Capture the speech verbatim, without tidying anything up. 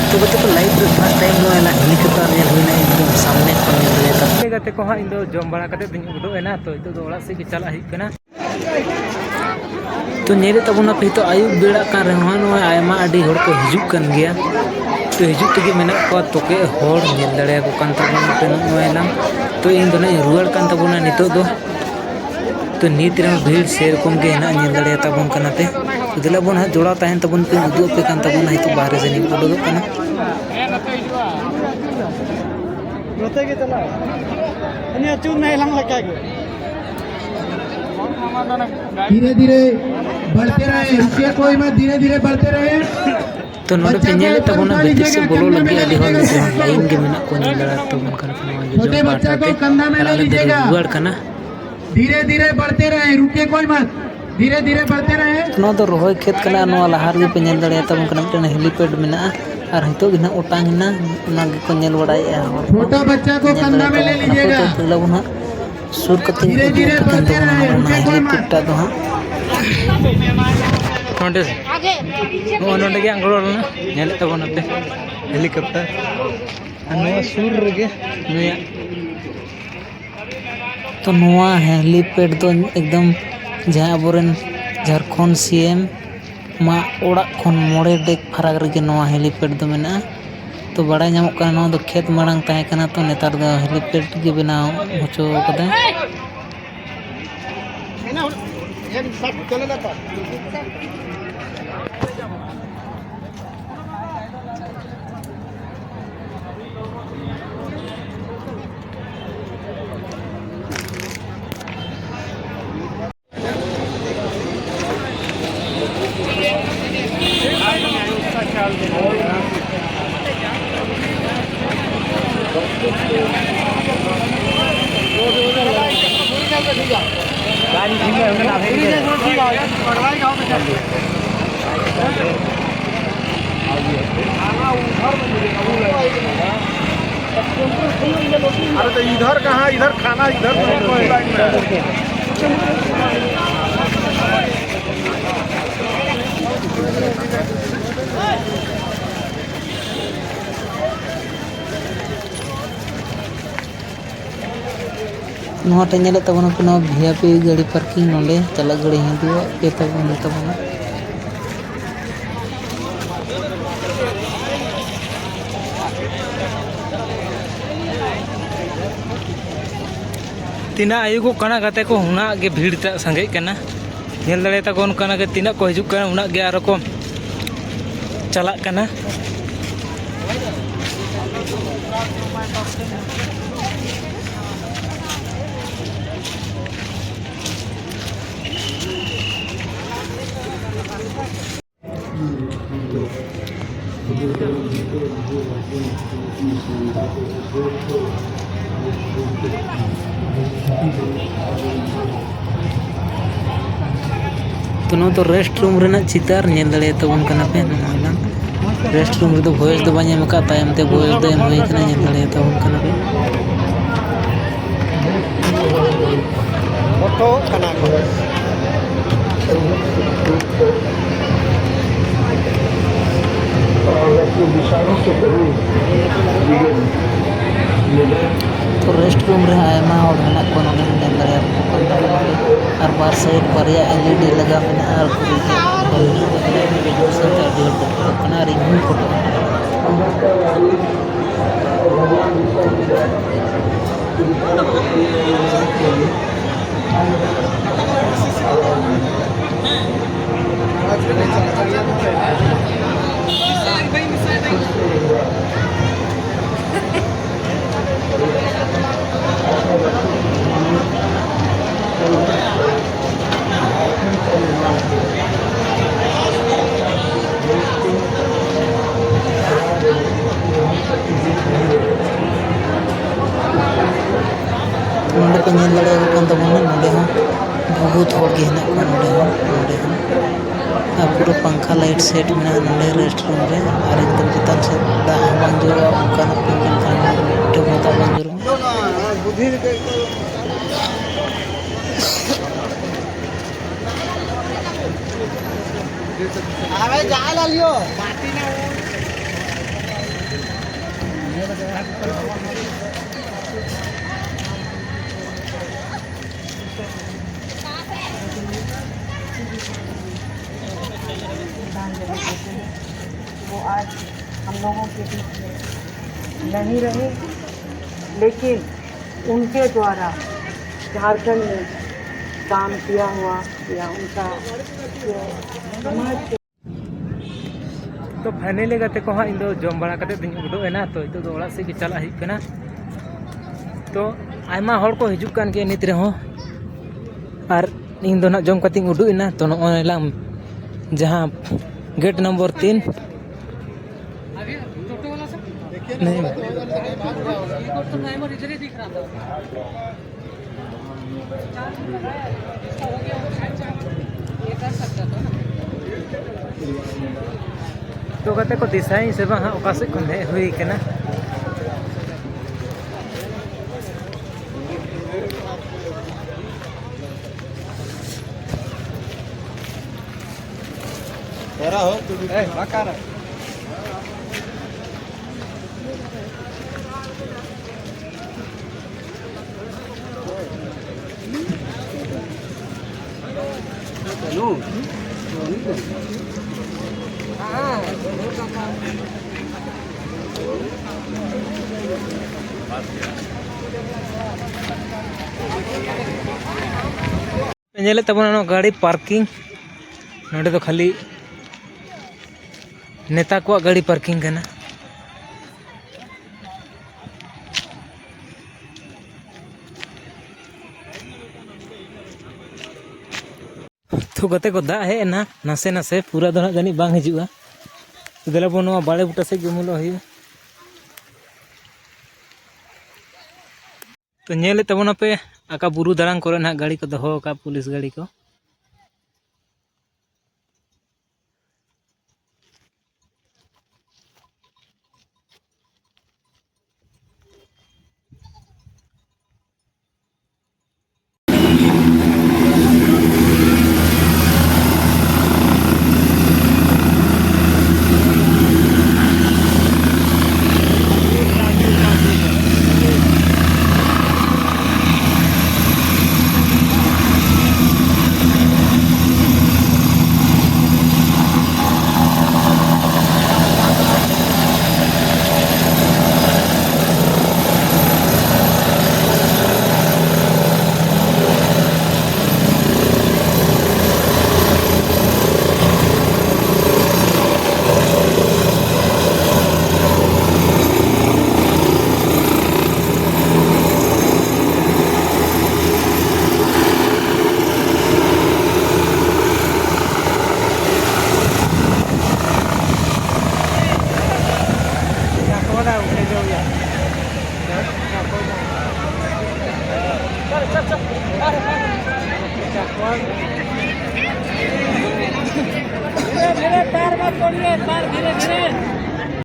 ᱛᱚ ᱜᱟᱛᱮ ᱠᱚ, ᱞᱟᱭᱤᱯᱷ ᱨᱮ ᱯᱷᱟᱥᱴ ᱴᱟᱭᱤᱢ ᱱᱚᱣᱟ ᱦᱮᱞᱤᱠᱚᱯᱴᱟᱨ ᱧᱮᱞ ᱦᱩᱭᱱᱟ, ᱮᱠᱫᱚᱢ ᱥᱟᱢᱱᱮ ᱠᱷᱚᱱ ᱧᱮᱞ ᱦᱩᱭᱱᱟ᱾ ᱛᱚ ᱜᱟᱛᱮ ᱠᱚ, ᱦᱟᱸᱜ ᱤᱧ ᱫᱚ ᱡᱚᱢ ᱵᱟᱲᱟ ᱠᱟᱛᱮ ᱫᱩᱧ ᱩᱰᱩᱠ ᱮᱱᱟ᱾ ᱛᱚ ᱱᱤᱛᱚᱜ ᱫᱚ ᱚᱲᱟᱜ ᱥᱮᱫ ᱜᱮ ᱪᱟᱞᱟᱜ ᱦᱩᱭᱩᱜ ᱠᱟᱱᱟ᱾ ᱛᱚ ᱧᱮᱞᱮᱫ ᱛᱟᱵᱚᱱᱟᱯᱮ, ᱱᱤᱛᱚᱜ ᱟᱹᱭᱩᱵ ᱵᱮᱲᱟᱜ ᱠᱟᱱ ᱨᱮᱦᱚᱸ ᱱᱚᱜᱼᱚᱭ ᱟᱭᱢᱟ ᱟᱹᱰᱤ ᱦᱚᱲ ᱠᱚ ᱦᱤᱡᱩᱜ ᱠᱟᱱ ᱜᱮᱭᱟ᱾ ᱛᱚ ᱦᱤᱡᱩᱜ ᱛᱮᱜᱮ ᱢᱮᱱᱟᱜ ᱠᱚᱣᱟ, ᱛᱚᱠᱮ ᱦᱚᱲ ᱧᱮᱞ ᱫᱟᱲᱮᱭᱟᱠᱚ ᱠᱟᱱ ᱛᱟᱵᱚᱱᱟᱯᱮ ᱱᱚᱜᱼᱚᱭ ᱱᱟᱝ᱾ ᱛᱚ ᱤᱧ ᱫᱚ ᱱᱟᱜ ᱤᱧ ᱨᱩᱣᱟᱹᱲ ᱠᱟᱱ ᱛᱟᱵᱚᱱᱟ ᱱᱤᱛᱚᱜ ᱫᱚ᱾ ᱛᱚ ᱱᱤᱛ ᱨᱮᱦᱚᱸ ᱵᱷᱤᱲ ᱥᱮᱨᱚᱠᱚᱢ ᱜᱮ ᱦᱮᱱᱟᱜ, ᱧᱮᱞ ᱫᱟᱲᱮᱭᱟᱛᱟᱵᱚᱱ ᱠᱟᱱᱟ ᱯᱮ᱾ ᱛᱚ ᱫᱮᱞᱟ ᱵᱚᱱ ᱦᱟᱸᱜ, ᱡᱚᱲᱟᱣ ᱛᱟᱦᱮᱱ ᱛᱟᱵᱚᱱ ᱯᱮ, ᱩᱫᱩᱜ ᱟᱯᱮ ᱠᱟᱱ ᱛᱟᱵᱚᱱᱟ᱾ ᱱᱤᱛᱚᱜ ᱵᱟᱦᱨᱮ ᱥᱮᱫ ᱤᱧ ᱩᱰᱩᱠᱚᱜ ᱠᱟᱱᱟ᱾ ᱱᱚᱛᱮ ᱜᱮ ᱪᱟᱞᱟᱜ᱾ ᱩᱱᱤᱭᱟᱜ ᱪᱩᱨ ᱱᱟᱭ ᱞᱟᱝ ᱞᱮᱠᱟ ᱜᱮ᱾ धीरे धीरे बढ़ते रहे, रुकिए कोई मत, धीरे धीरे बढ़ते रहे। ᱛᱚ ᱱᱚᱰᱮ ᱯᱮ ᱧᱮᱞᱮᱫ ᱛᱟᱵᱚᱱᱟ, ᱵᱷᱤᱛᱤᱨ ᱥᱮᱫ ᱵᱚᱞᱚᱜ ᱞᱟᱹᱜᱤᱫ ᱟᱹᱰᱤ ᱦᱚᱲ ᱱᱤᱛᱚᱜ ᱦᱚᱸ ᱞᱟᱭᱤᱱ ᱜᱮ ᱢᱮᱱᱟᱜ ᱠᱚᱣᱟ, ᱧᱮᱞ ᱫᱟᱲᱮᱭᱟᱜ ᱛᱟᱵᱚᱱ ᱠᱟᱱᱟ ᱯᱮ ᱱᱚᱣᱟ ᱡᱚᱡᱚᱢ ᱯᱟᱦᱴᱟ ᱛᱮ᱾ ᱟᱨ ᱟᱞᱮ ᱫᱚᱞᱮ ᱨᱩᱣᱟᱹᱲ ᱠᱟᱱᱟ᱾ धीरे धीरे बढ़ते रहे, रुके कोई मत, धीरे धीरे बढ़ते रहे। ᱱᱚᱣᱟ ᱫᱚ ᱨᱚᱦᱚᱭ ᱠᱷᱮᱛ ᱠᱟᱱᱟ᱾ ᱱᱚᱣᱟ ᱞᱟᱦᱟ ᱨᱮᱜᱮ ᱯᱮ ᱧᱮᱞ ᱫᱟᱲᱮᱭᱟᱜ ᱛᱟᱵᱚᱱ ᱠᱟᱱᱟ, ᱢᱤᱫᱴᱮᱱ ᱦᱮᱞᱤᱯᱮᱰ ᱢᱮᱱᱟᱜᱼᱟ᱾ ᱟᱨ ᱱᱤᱛᱚᱜ ᱜᱮ ᱱᱟᱦᱟᱜ ᱚᱴᱟᱝ ᱮᱱᱟ, ᱚᱱᱟ ᱜᱮᱠᱚ ᱧᱮᱞ ᱵᱟᱲᱟᱭᱮᱫᱼᱟ ᱦᱚᱲ ᱠᱚ᱾ ᱧᱮᱞ ᱫᱟᱲᱮᱭᱟᱜ ᱛᱟᱵᱚᱱ ᱠᱟᱱᱟ ᱯᱮ᱾ ᱛᱚ ᱫᱮᱞᱟ ᱵᱚᱱ ᱦᱟᱸᱜ ᱥᱩᱨ ᱠᱟᱛᱮ ᱤᱫᱤ ᱟᱯᱮ ᱠᱟᱱ ᱛᱟᱵᱚᱱᱟ ᱚᱱᱟ ᱦᱮᱞᱤᱯᱮᱰ ᱴᱟᱜ ᱫᱚ ᱦᱟᱸᱜ᱾ ᱱᱚᱰᱮ, ᱱᱚᱜᱼᱚᱭ ᱱᱚᱰᱮ ᱜᱮ ᱟᱬᱜᱚ ᱞᱮᱱᱟ, ᱧᱮᱞᱮᱫ ᱛᱟᱵᱚᱱᱟᱯᱮ ᱦᱮᱞᱤᱠᱚᱯᱴᱟᱨ᱾ ᱟᱨ ᱱᱚᱣᱟ ᱥᱩᱨ ᱨᱮᱜᱮ ᱱᱩᱭᱟᱜ᱾ ᱛᱚ ᱱᱚᱣᱟ ᱦᱮᱞᱤᱯᱮᱰ ᱫᱚ ᱮᱠᱫᱚᱢ ᱡᱟᱦᱟᱸ ᱟᱵᱚᱨᱮᱱ ᱡᱷᱟᱲᱠᱷᱚᱸᱰ ᱥᱤ ᱮᱢ ᱢᱟ ᱚᱲᱟᱜ ᱠᱷᱚᱱ ᱢᱚᱬᱮ ᱰᱮᱠ ᱯᱷᱟᱨᱟᱠ ᱨᱮᱜᱮ ᱱᱚᱣᱟ ᱦᱮᱞᱤᱯᱮᱰ ᱫᱚ ᱢᱮᱱᱟᱜᱼᱟ᱾ ᱛᱚ ᱵᱟᱲᱟᱭ ᱧᱟᱢᱚᱜ ᱠᱟᱱᱟ, ᱱᱚᱣᱟ ᱫᱚ ᱠᱷᱮᱛ ᱢᱟᱲᱟᱝ ᱛᱟᱦᱮᱸ ᱠᱟᱱᱟ, ᱛᱚ ᱱᱮᱛᱟᱨ ᱫᱚ ᱦᱮᱞᱤᱯᱮᱰ ᱜᱮ ᱵᱮᱱᱟᱣ ᱦᱚᱪᱚ ᱠᱟᱫᱟᱭ᱾ अरे तो इधर कहाँ, इधर खाना इधर तो है, कोई लाइन में है। ᱱᱚᱣᱟ ᱴᱷᱮᱱ ᱧᱮᱞᱮᱫ ᱛᱟᱵᱚᱱᱟ ᱯᱮ, ᱱᱚᱣᱟ ᱵᱷᱤ ᱟᱭ ᱯᱤ ᱜᱟᱹᱰᱤ ᱯᱟᱨᱠᱤᱝ, ᱱᱚᱰᱮ ᱪᱟᱞᱟᱜ ᱜᱟᱹᱰᱤ ᱦᱤᱡᱩᱜ ᱯᱮ ᱛᱟᱵᱚᱱ ᱛᱟᱵᱚᱱᱟ᱾ ᱛᱤᱱᱟᱹᱜ ᱟᱹᱭᱩᱵᱚᱜ ᱠᱟᱱᱟ ᱜᱟᱛᱮ ᱠᱚ, ᱩᱱᱟᱹᱜ ᱜᱮ ᱵᱷᱤᱲ ᱛᱮ ᱥᱟᱸᱜᱮᱜ ᱠᱟᱱᱟ᱾ ᱧᱮᱞ ᱫᱟᱲᱮᱭᱟᱛᱟ ᱠᱚ ᱚᱱᱠᱟᱱᱟᱜ ᱜᱮ ᱛᱤᱱᱟᱹᱜ ᱠᱚ ᱦᱤᱡᱩᱜ ᱠᱟᱱᱟ, ᱩᱱᱟᱹᱜ ᱜᱮ ᱟᱨᱚ ᱠᱚ ᱪᱟᱞᱟᱜ ᱠᱟᱱᱟ᱾ ᱛᱚ, ᱱᱚᱣᱟ ᱫᱚ ᱨᱮᱥᱴ ᱨᱩᱢ ᱨᱮᱱᱟᱜ ᱪᱤᱛᱟᱹᱨ ᱧᱮᱞ ᱫᱟᱲᱮᱭᱟᱛᱟᱵᱚᱱ ᱠᱟᱱᱟ ᱯᱮ᱾ ᱱᱚᱜᱼᱚᱭ ᱱᱟᱝ ᱨᱮᱥᱴ ᱨᱩᱢ ᱨᱮᱫᱚ ᱵᱷᱚᱭᱮᱥ ᱫᱚ ᱵᱟᱹᱧ ᱮᱢ ᱟᱠᱟᱫ, ᱛᱟᱭᱚᱢ ᱛᱮ ᱵᱷᱚᱭᱮᱥ ᱫᱚ ᱮᱢ ᱦᱩᱭ ᱟᱠᱟᱱᱟ, ᱧᱮᱞ ᱫᱟᱲᱮᱭᱟᱛᱟᱵᱚᱱ ᱠᱟᱱᱟ ᱯᱮ᱾ ᱯᱷᱳᱴᱳᱜ ᱠᱟᱱᱟ ᱠᱚ᱾ ᱛᱚ, ᱨᱮᱥᱴ ᱨᱩᱢ ᱨᱮᱦᱚᱸ ᱟᱭᱢᱟ ᱦᱚᱲ ᱢᱮᱱᱟᱜ ᱠᱚᱣᱟ, ᱱᱚᱰᱮ ᱧᱮᱞ ᱫᱟᱲᱮᱭᱟᱠᱚ ᱠᱟᱱ ᱛᱟᱵᱚᱱᱟ ᱯᱮ᱾ ᱟᱨ ᱵᱟᱨ ᱥᱟᱭᱤᱰ ᱵᱟᱨᱭᱟ ᱮᱞ ᱤ ᱰᱤ ᱞᱟᱜᱟᱣ ᱢᱮᱱᱟᱜᱼᱟ, ᱟᱨ ᱠᱩᱲᱤ ᱠᱚ ᱟᱹᱰᱤ ᱦᱚᱲ ᱠᱚ ᱯᱷᱳᱴᱳᱜ ᱠᱟᱱᱟ ᱟᱨ ᱤᱧ ᱦᱚᱸᱧ ᱯᱷᱳᱴᱳᱜ ᱠᱟᱱᱟ᱾ ᱱᱚᱰᱮ ᱯᱮ ᱧᱮᱞ ᱫᱟᱲᱮᱭᱟᱠᱚ ᱠᱟᱱ ᱛᱟᱵᱚᱱᱟ, ᱱᱚᱰᱮ ᱦᱚᱸ ᱵᱚᱦᱩᱛ ᱦᱚᱲ ᱜᱮ ᱦᱮᱱᱟᱜ ᱠᱚᱣᱟ, ᱱᱚᱰᱮ ᱦᱚᱸ, ᱱᱚᱰᱮ ᱦᱚᱸ᱾ ᱟᱨ ᱯᱩᱨᱟᱹ ᱯᱟᱝᱠᱷᱟ ᱞᱟᱭᱤᱴ ᱥᱮᱴ ᱢᱮᱱᱟᱜᱼᱟ ᱱᱚᱰᱮ ᱨᱮᱥᱴ ᱨᱩᱢ ᱨᱮ, ᱟᱨ ᱮᱠᱫᱚᱢ ᱪᱮᱛᱟᱱ ᱥᱮᱫ ᱫᱟᱜ ᱦᱚᱸ ᱵᱟᱝ ᱡᱚᱨᱚᱜᱼᱟ, ᱚᱱᱠᱟᱱᱟᱜ ᱯᱮᱱᱰᱮᱞ ᱠᱟᱱᱟ, ᱢᱤᱫᱴᱟᱝ ᱦᱚᱸ ᱫᱟᱜ ᱵᱟᱝ ᱡᱚᱨᱚᱜᱼᱟ᱾ ᱟᱵᱮ ᱡᱟᱦᱟᱸ ᱞᱟ ᱞᱤᱭᱳ᱾ आज हम लोगों के बीच में नहीं रहे, लेकिन उनके द्वारा झारखंड में काम किया हुआ या उनका जो समाज के तो finally ᱜᱟᱛᱮ ᱠᱚ ᱦᱟᱸᱜ, ᱤᱧ ᱫᱚ ᱡᱚᱢ ᱵᱟᱲᱟ ᱠᱟᱛᱮ ᱫᱚᱧ ᱩᱰᱩᱠ ᱮᱱᱟ᱾ ᱛᱚ ᱱᱤᱛᱚᱜ ᱫᱚ ᱚᱲᱟᱜ ᱥᱮᱫ ᱜᱮ ᱪᱟᱞᱟᱜ ᱦᱩᱭᱩᱜ ᱠᱟᱱᱟ᱾ ᱛᱚ ᱟᱭᱢᱟ ᱦᱚᱲ ᱠᱚ ᱦᱤᱡᱩᱜ ᱠᱟᱱ ᱜᱮᱭᱟ ᱱᱤᱛ ᱨᱮᱦᱚᱸ, ᱟᱨ ᱤᱧ ᱫᱚ ᱱᱟᱜ ᱡᱚᱢ ᱠᱟᱛᱮᱧ ᱩᱰᱩᱠ ᱮᱱᱟ᱾ ᱛᱚ ᱱᱚᱜᱼᱚᱭ ᱞᱟᱝ ᱡᱟᱦᱟᱸ gate number ᱛᱤᱱ, नहीं। ᱛᱚ ᱜᱟᱛᱮ ᱠᱚ, ᱫᱤᱥᱟᱹᱭᱟᱹᱧ ᱥᱮ ᱵᱟᱝ ᱦᱟᱸᱜ ᱚᱠᱟ ᱥᱮᱫ ᱠᱷᱚᱱ ᱦᱮᱡ ᱦᱩᱭ ᱠᱟᱱᱟ? ᱧᱮᱞᱮᱫ ᱛᱟᱵᱚᱱᱟ ᱱᱚᱣᱟ ᱜᱟᱹᱰᱤ parking᱾ ᱱᱚᱰᱮ ᱫᱚ ᱠᱷᱟᱹᱞᱤ ᱱᱮᱛᱟ ᱠᱚᱣᱟᱜ ᱜᱟᱹᱰᱤ parking ᱠᱟᱱᱟ᱾ ᱛᱚ ᱜᱟᱛᱮ ᱠᱚ, ᱫᱟᱜ ᱦᱮᱡ ᱮᱱᱟ ᱱᱟᱥᱮ ᱱᱟᱥᱮ, ᱯᱩᱨᱟᱹ ᱫᱚ ᱱᱟᱜ ᱡᱟᱹᱱᱤᱡ ᱵᱟᱝ ᱦᱤᱡᱩᱜᱼᱟ᱾ ᱛᱚ ᱫᱮᱞᱟ ᱵᱚᱱ ᱱᱚᱣᱟ ᱵᱟᱲᱮ ᱵᱩᱴᱟᱹ ᱥᱮᱫ ᱜᱮ ᱩᱢᱩᱞᱚᱜ ᱦᱩᱭᱩᱜᱼᱟ᱾ ᱛᱚ ᱧᱮᱞᱮᱫ ᱛᱟᱵᱚᱱᱟᱯᱮ ᱟᱠᱟ ᱵᱩᱨᱩ ᱫᱟᱬᱟᱱ ᱠᱚᱨᱮ ᱱᱟᱜ ᱜᱟᱹᱰᱤ ᱠᱚ ᱫᱚᱦᱚ ᱟᱠᱟᱫ, ᱯᱩᱞᱤᱥ ᱜᱟᱹᱰᱤ ᱠᱚ᱾ धीरे धीरे तार मत तोड़िए, तार धीरे धीरे।